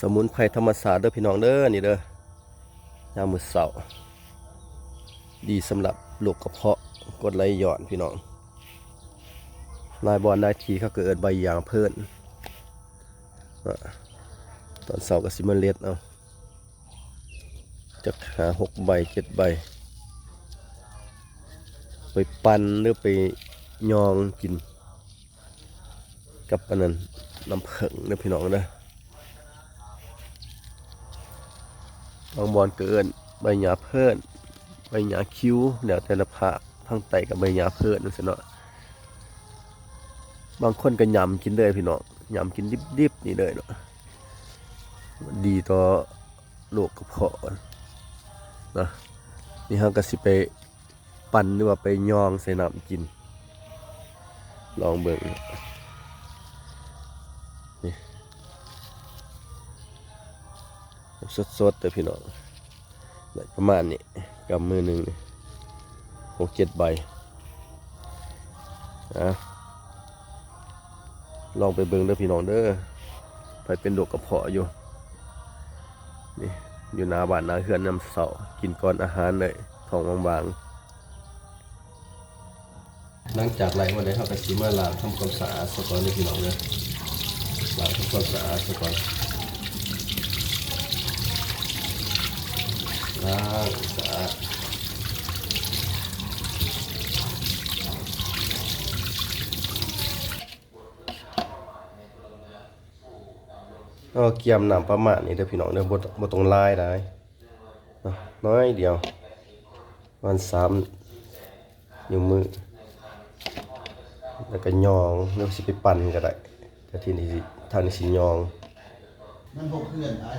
ສະໝຸນໄພທຳມະຊາດເດີພີ່ນ້ອງເດີ ນີ້ເດີ ຍາມມື້ເຊົ້າ ດີສຳລັບໂລກກະເພາະ ກົດໄຫຼຍ້ອນພີ່ນ້ອງ. ຫຼາຍບ່ອນຫຼາຍທີ່ເຂົາກໍເອີ້ນໃບຢາເພີ້ນ ອາ ຕອນເຊົ້າກໍຊິມາເລັດເອົາ ຈັກຫ້າຫົກໃບເຈັດໃບ ໄປປັ່ນ ຫຼື ໄປຍອງກິນ ກັບອັນນັ້ນ ນ້ຳເຜິ້ງເດີພີ່ນ້ອງເດີ. ບາງບ່ອນກໍເອີ້ນໃບຫຍ້າເພີ້ນ ໃບຫຍ້າຄິວ ແລ້ວແຕ່ລະພາກ ທາງໃຕ້ກໍໃບຫຍ້າເພີ້ນຈັ່ງຊີ້ເນາະ. ບາງຄົນກໍຫຍ້ຳກິນເລີຍພີ່ນ້ອງ ຫຍ້ຳກິນດິບໆນີ້ເລີຍເນາະ ດີຕໍ່ໂລກກະເພາະນະ. ນີ້ເຮົາກໍຊິໄປ ປັ່ນ ຫຼືວ່າໄປຍອງໃສ່ນ້ຳກິນ ລອງເບິ່ງ ນີ້ ສົດໆເດີພີ່ນ້ອງ ໄດ້ປະມານນີ້ ກຳມືໜຶ່ງນີ້ ຫົກເຈັດໃບ ອາ ລອງໄປເບິ່ງເດີພີ່ນ້ອງເດີ ໃຜເປັນໂລກກະເພາະຢູ່ ນີ້ ຢູ່ໜ້າບ້ານໜ້າເຮືອນຍາມເຊົ້າ ກິນກ່ອນອາຫານເລີຍ ທ້ອງວ່າງໆ. ຫຼັງຈາກໄລ່ມາແລ້ວ ເຮົາກໍຊິມາລ້າງທຳຄວາມສະອາດຊະກ່ອນເດີພີ່ນ້ອງເດີ ລ້າງທຳຄວາມສະອາດຊະກ່ອນ ລ້າງສະອາດ. ເຮົາກຽມນ້ຳປະມານນີ້ເດີພີ່ນ້ອງເດີ ບໍ່ ບໍ່ຕ້ອງຫຼາຍຫຼາຍເນາະ ໜ້ອຍດຽວ ປະມານສາມນິ້ວມື ແລ້ວກໍຍອງ ຫຼືຊິໄປປັ່ນກໍໄດ້ ແຕ່ທີ່ນີ້ຊິ ທາງນີ້ຊິຍອງ ມັນຫົກເຮືອນໄອ້.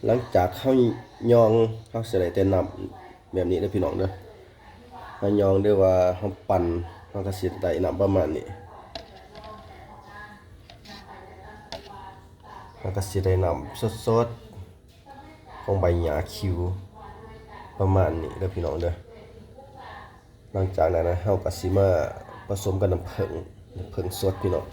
ຫຼັງຈາກເຮົາຍອງ ເຮົາຊິໄດ້ແຕ່ນ້ຳແບບນີ້ເດີພີ່ນ້ອງເດີ ເຮົາຍອງ ຫຼືວ່າເຮົາປັ່ນ ເຮົາກໍຊິໄດ້ນ້ຳປະມານນີ້ ເຮົາກໍຊິໄດ້ນ້ຳສົດໆ ຂອງໃບຫຍ້າຄິວ ປະມານນີ້ເດີພີ່ນ້ອງເດີ. ຫຼັງຈາກນັ້ນນະ ເຮົາກໍຊິມາປະສົມກັບນ້ຳເຜິ້ງ ນ້ຳເຜິ້ງສົດພີ່ນ້ອງ.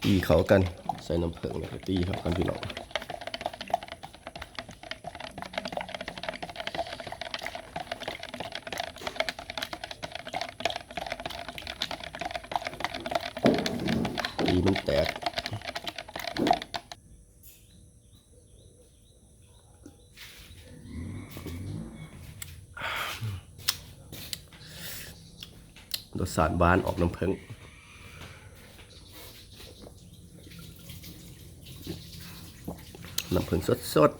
ຕີເຂົ້າກັນ ໃສ່ນ້ຳເຜິ້ງ ແລ້ວກໍຕີເຂົ້າກັນພີ່ນ້ອງ ຕີມັນແຕກ. ລົດຊາດຫວານອອກນ້ຳເຜິ້ງ ນ້ຳເຜິ້ງສົດໆ.